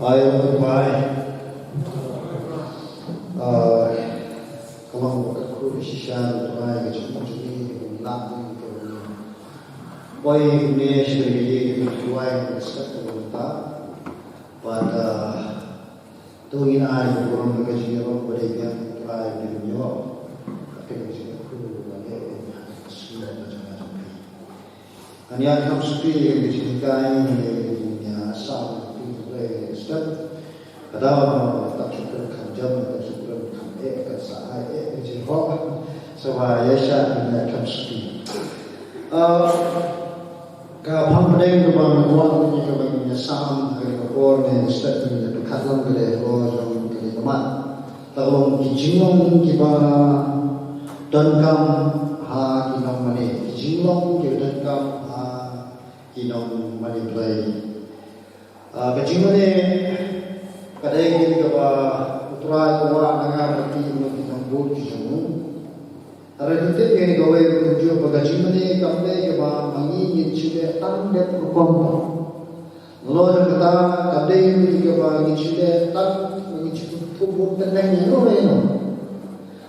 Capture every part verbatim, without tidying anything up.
Ai, ai, ai. Ah, ka long ba ka khuid shisha, ai, ka jingim jong ngi, ka long ba ngi poi ne sha ka ïing ka jong u Trai, ka step ka long ta. Bad, ah, to ngin ai ka burom ka jingïarap ba dei biang u Trai, ka jingïarap. Ka jingïarap ba ngi ai ka jingïarap. Ngan ïa kham shuh ïa ka jinghikai, ïa ka jingïasam, ïa ka jingïasam. Ka daw ba ka shuh ka kham jam, ka shuh ka kham eh, ka sa ai eh, ka jingïasam. Sa ba ïa sha ngan ïa kham shuh. Ah, ka phang pdeng kaba ngan wan ïa kaba ngan ïasam, ha ka por ne, step ne, ka khatlang ka dei, ka long jong ka dei ka mat. Ka long ki jinglong kiba donkam ha ki nongmane. Ki jinglong kiba donkam ha ki nongmane Blei. Ah, ka jingmane ka dei kaba U Trai u wad na nga bad ki nongbud ki jong u. Hynrei to tip ïa kane kawei ka kumjuh ba ka jingmane kam dei kaba ma ngi ngin shu leh tang dep rukom ba. Nalor jong kata, ka dei kaba ngin shu leh tang, ngin shu tuh bun tngen ïa no ïa no.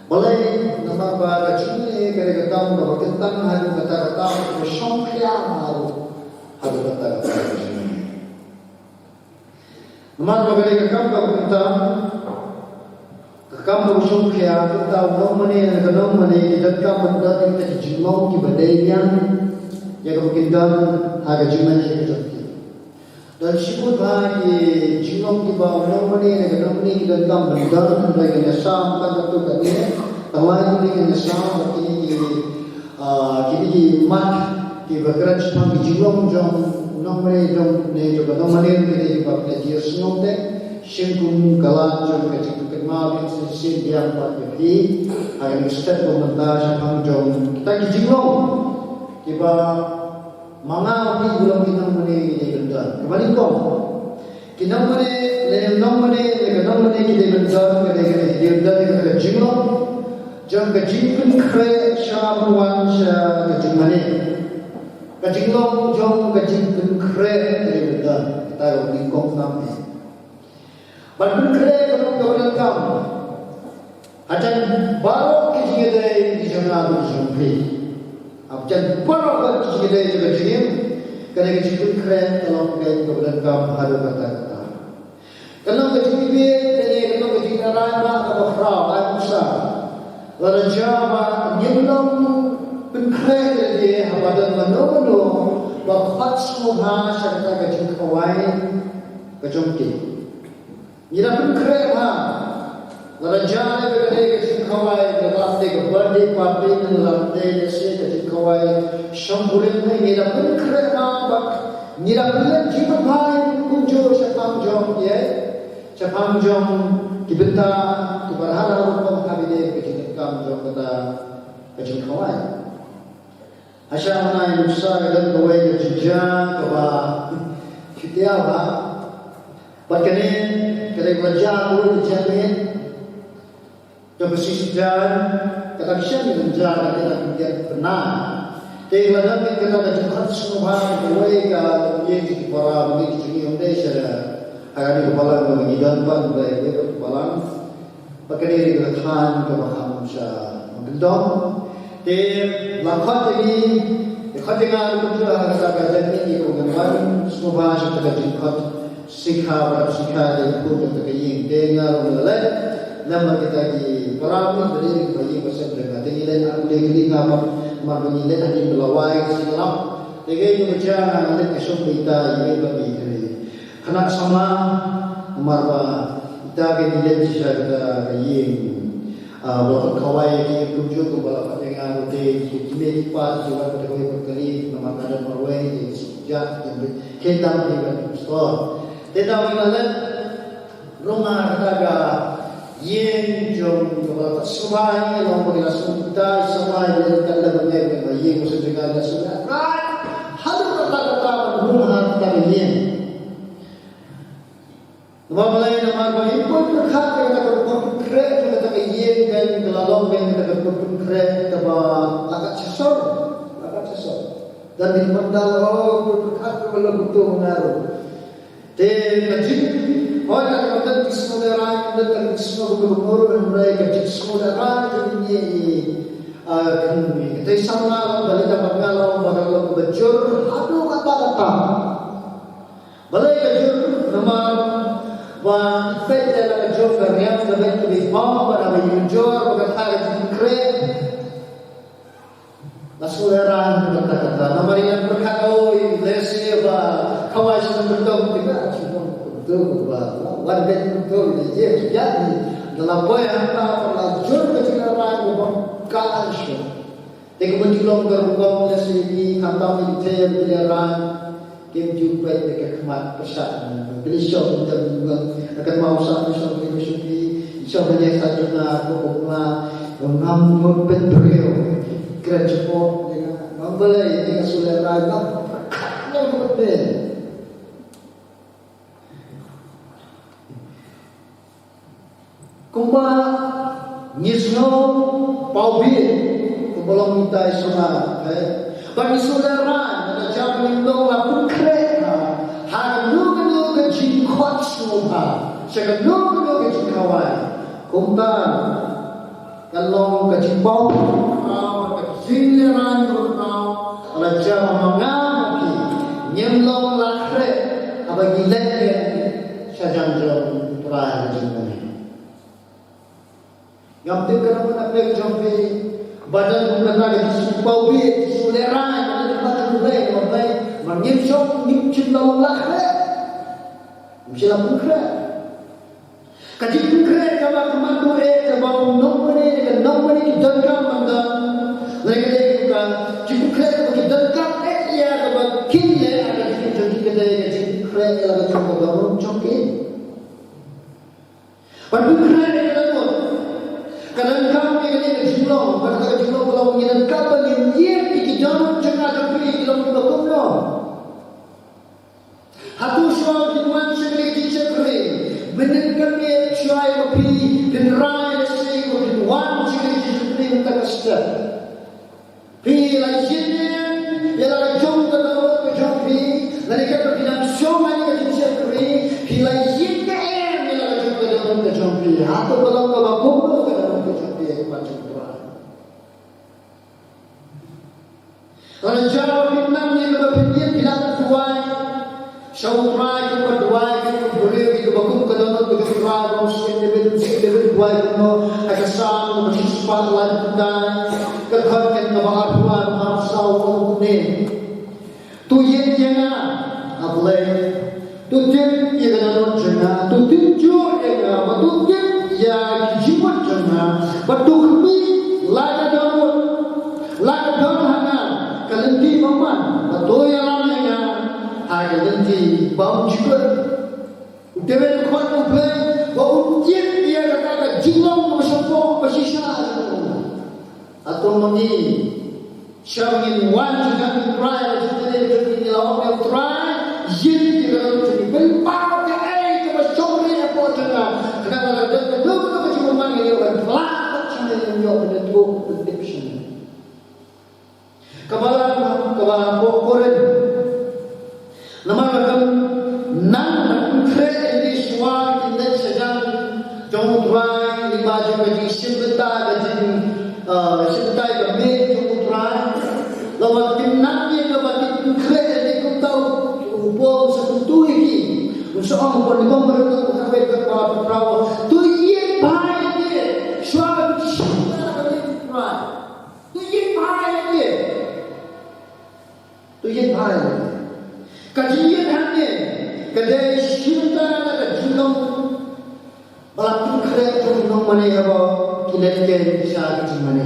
Balei, namar ba ka jingmane ka dei ka kam kaba kyntang haduh katta katta, kaba shongkhia haduh, haduh katta katta ka jingmane. Namar ba ka dei ka kam kaba kyntang, ka kam kaba shongkhia, kata u nongmane, ka nongmane, ki donkam ban don kita ki jinglong kiba dei biang ïa kaba kin don ha ka jingmane ka jong ki. Don shibun bha ki jinglong kiba u nongmane ne ka nongmane ki donkam ban don, hynrei ngan ïasam tang katto katne. Tang lai kine ngan ïasam bad kine ki, ah, kine ki mat kiba kren shaphang ki jinglong jong u nongmane jong ne jong ka nongmane, kine kiba pynjah jingsngewthuh. Shim kum ka lad jong ka jingkynmaw biang shisien biang bad ïa phi ha kane ka step ba mynta shaphang jong kita ki jinglong kiba ma nga ma phi ki long ki nongmane ki dei ban don. Kaba nyngkong, ki nongmane, ne nongmane, ne ka nongmane ki dei ban don, ka dei, ka dei, ki dei ban don, ka dei ka jinglong jong ka jingpynkhreh sha ban wan sha ka jingmane. Ka jinglong jong ka jingpynkhreh ka dei ban don. Kata ka nyngkong nam ne. Ban pynkhreh ka long kaba donkam. Hajan baroh ki jingïadei ki jong nga bad ki jong phi. Hajan baroh ki jingïadei jong ka jingim, kane ka jingpynkhreh ka long kaei kaba donkam haduh katta katta. Ka long ka jingïadei, kane ka long ka jingïadei ba kaba khraw, ai nuksa. Lada jia ba ngim long pynkhreh ïa lade, haba don mano mano ba khot sngewbha sha kata ka jingkhawai ka jong ki. Ngi da pynkhreh bha. Lada jia ïa kane ka jingkhawai, lada dei ka birthday party ne, lada dei lehse ka jingkhawai shongkurim ne, ngi da pynkhreh bha bad ngi da pynleit jingmyntoi kumjuh shaphang jong ki, shaphang jong ki bynta kiba rhah rhah rukom, ha kaba dei ka jingdonkam jong kata ka jingkhawai. Hasha mynta nuksa ka don kawei ka jingjia kaba shu tiaw bha. Bad kane ka dei kaba jia kawei ka jingmut. Kaba shisha kata ka shisha ka jia kata ka jingmut. Te lada kata ka jingkhot sngewbha kawei ka ïing ki para, ki jingïadei sha ha kane ka balang kaba ngi don ban bai ka balang. Ba ka dei ka thaiñ kaba kham sha kyndong. Te la khot ïa ngi, la khot ïa nga ruh kumjuh ha kata ka jingmut, ngi ruh ngan wan sngewbha sha kata ka jingkhot sngikha, ba sngikha ka jingkhot jong kata ka ïing. Te nga ruh nga leit lem bad kita ki para mih ba dei kiba ïing ba sem jong nga. Te ngi leit ha kane ka ïing, nga ba, namar ba ngi leit ha ïing ba la wai ka sngewlap. Te kaei kaba jia, nga leit ka shong beit ïa i ba i kane. Khynnah samla, namar ba ita ka ngi leit sha kata ka ïing, ah, ba la khot khawai ïa ki kumjuh kumba la khot ïa nga ruh te ki kmie ki kpa ki wan bad kawei bad kali, namar ka don marwei te ki shu jia ki ïeng beit. Te tang ki wan ki store. Te tang ki la leit rung ha kata ka ïing jong kaba la khot sngewbha ïa ngi, long ba ngi la sngewthuh ita i samla i leit ka leit ban ïeng bad ïing ba shu jia ka la sngewthuh. Right. Haduh katta katta ban rung ha kata ka ïing. Namar balei? Namar ba ngim poi pyrkhat ïa kata ka rukom pynkhreh jong kata ka ïing, kan ka la long kan kata ka rukom pynkhreh kaba la kat sha sor, la kat sha sor. Dan ngim pyrkhat, oh, poi pyrkhat kaba la buto nga ruh. Te ka jing Hooid, ka dei ka jingsngewlehraiñ, ka dei ka jingsngew kaba mur, hynrei ka jingsngewlehraiñ jong ngi, ah, ka dei samla, ba lei da ba nga long, ba nga long kaba jur haduh katta katta. Balei ka jur? Namar ba i peit ïa la ka jong ka riam ka dei kaba ong ba da ba i jur ba kata ka jingkhreh. Nga sngewlehraiñ kata kata. Namar ïa pyrkhat, oh, i lehse ba khawai shnong Kyrtong, kita shnong Kyrtong ba wan beit Kyrtong ïa ïa ni. Da la poi hangta ba la jur ka jinglehraiñ ba ka an shuh. Te kumba ju long ka rukom lehse ki khamtam ki te ki lehraiñ. Kim ju peit da ka khmat pyrshah na ka lishong da ka mawsa lishong ki lishong ki lishong ka jingsa jong nga ko ko nga ngam ngut pynbriew. Kren jepot ïa nga ngam balei ïa nga shu lehraiñ ngam pyrkhat ngam pyrkhat. Kumba ngi sngew paw bieit, kumba long ngi tai sumar, eh. Ba ngi shu lehraiñ, ba ka jam ngi long la pynkhreh, ha, ha kano kano ka jingkhot sngewbha, sha kano kano ka jingkhawai. Kumta, ka long ka jingpaw, ka jinglehraiñ, ka la jam ma nga ma phi, ngim long la khreh, haba ngi leit sha jan jong U Trai ha ka jingmane. Ngam tip ka nongmane jong phi, ba don kum kata ka jingsngewbha, jingsngewlehraiñ, ka jingpynjah Blei, ba Blei, ba ngim shong, ngim shym la long la khreh. Ngim shym la pynkhreh. Ka jingpynkhreh kaba khmat duh eh, kaba u nongmane, ka nongmane ki donkam ban don. Lane ka dei ka jingpynkhreh kaba ki donkam eh ïa kaba kin leh, ka jingpynkhreh ïa la ka jong ka dohnud jong ki. Ban pynkhreh ïa ka dohnud. Ka donkam ïa kane ka jinglong, kata ka jinglong ka long ïa ka dohnud, ngin ïeit ïa ki dohnud jong nga jong phi, ki long kiba kumno. Hato shuwa ba kin wan sha kane ka jingshakri, mynnin ka miet shuwa ïa ba phi pynrai lehse ba kin wan sha kane ka jingshakri mynta ka step. Phi la ïeit ïa la ka jong ka dohnud ka jong phi, lane katba phi dang shong ha ka jingshakri, phi la ïeit ïa em ïa la ka jong ka dohnud ka jong phi, hato ka long kaba kumno ka dohnud ka jong phi, ïa ka jong phi. Lada jia ba phi nang ïa kaba phi ïeit, phi lah ban duwai sha U Trai, kiba duwai, kiba briew, kiba kum ka dohnud ka jong U Trai, ba u Syiem David, u Syiem David u duwai kumno, ha ka Salm kaba shispah laiphew khyndai, ka dkhot kaba arphew ar, arphew saw, ka ong kumne. To ïeit ïa nga, A Blei. To tip ïa ka dohnud jong nga, to tynjuh ïa nga, bad to tip ïa ki jingmut jong nga, bad to khmih la ka dohnud, la ka don ha nga ka lynti bymman, bad to ïalam ïa nga ha ka lynti bymjukut. U David u khot ïa U Blei ba un ïeit ïa kata ka jinglong kaba sngewbha, ba shisha jong u. Hato ma ngi, sha ba ngin wan sha U Trai, ba shisha jong ngi la ong ïa U Trai, ïeit ïa ka dohnud jong ngi, pynpaw kaei kaba shongri hapoh jong nga, khnang lada don kano kano ka jingbymman ngi ïoh ban phla pat sha ngi, ïoh ban ïathuh ban tip sha ngi. Kaba lan, kaba hapoh Korinth. Namar ba kum nang, nang pynkhreh ïa ngi shuwa kin leit sha jan jong U Trai, lyngba jong ka jingshim bynta, ka jing, ah, shim bynta ïa ka miet jong U Trai. La wan kin nang ïa kaba kin pynkhreh ïa ngi, kumta u Paul u sa kyntu ïa ki. U sa ong, u Paul, lyngba u Korinth, u khatwei, dkhot ba phra, to ïeit bha ïa ngi shuwa ban shim bynta ïa ka miet U Trai. To ïeit bha ïa ngi. To ïeit bha ïa ngi. Ka jingïeit hangne ka dei shibun na ka jinglong ba la pynkhreh jong u nongmane haba ki leit kiew sha ka jingmane.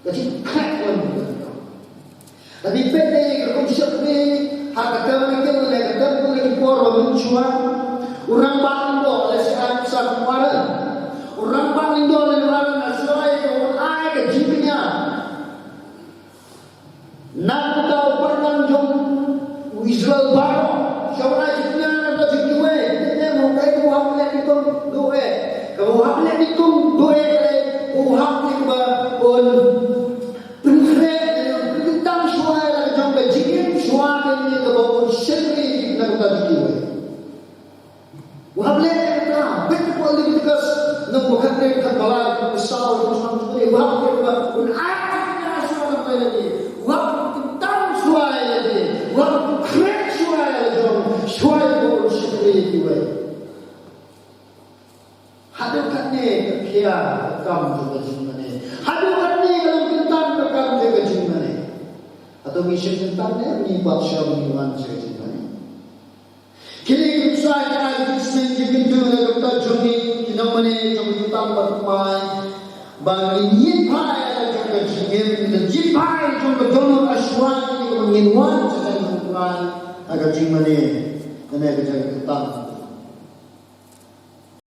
Ka jingkhreh ka long. Lada phi peit ïa ka kum shakri ha ka Tabernacle ne ka Temple ha ki por ba mynshuwa, u rangbah lyngdoh lehse ai pisa kum ar. U rangbah lyngdoh lane u ar na shuwa ïa ka, un ai ka jingkñia. Na kata u paidbah jong u Israel baroh, sha u ai jingkñia na ka jong kiwei, kine mo kaei kaba u hap leh nyngkong, duh eh. Kaba u hap leh nyngkong, duh eh, kaei kaba u hap leh, kaba un pynkhreh, un pynkyntang shuwa ïa la ka jong ka jingim, shuwa ïa kaba un shakri na kata jong kiwei. U hap leh kata, bad ka Leviticus, nang ba khat ne khat ba lai, ka saw, ka sam, ka ne, u hap leh kata, un ai kata shuwa na pdeng lade, u hap kyntan shuwa ïa lade, u hap khreh shuwa ïa la jong, shuwa ïa ba un shakri ïa kiwei. Haduh katne ka khia ka kam jong ka jingmane. Haduh katne ka long kyntan ka kam jong ka jingmane. Hato ngi shim kyntan ne ngi pat shim ngi wan jong ka jingmane. Kine ki bsa ki ai ki seng ki kyntu na ka bynta jong ngi ki nongmane jong ka bynta ba thymmai. Ba ngin ïit phai ïa la jong ka jingim, ngin ïit phai jong ka dohnud ashwa kine kiba ngin wan jong ka jingmane. Ïa ka jingmane. Kane ka jingkyntan.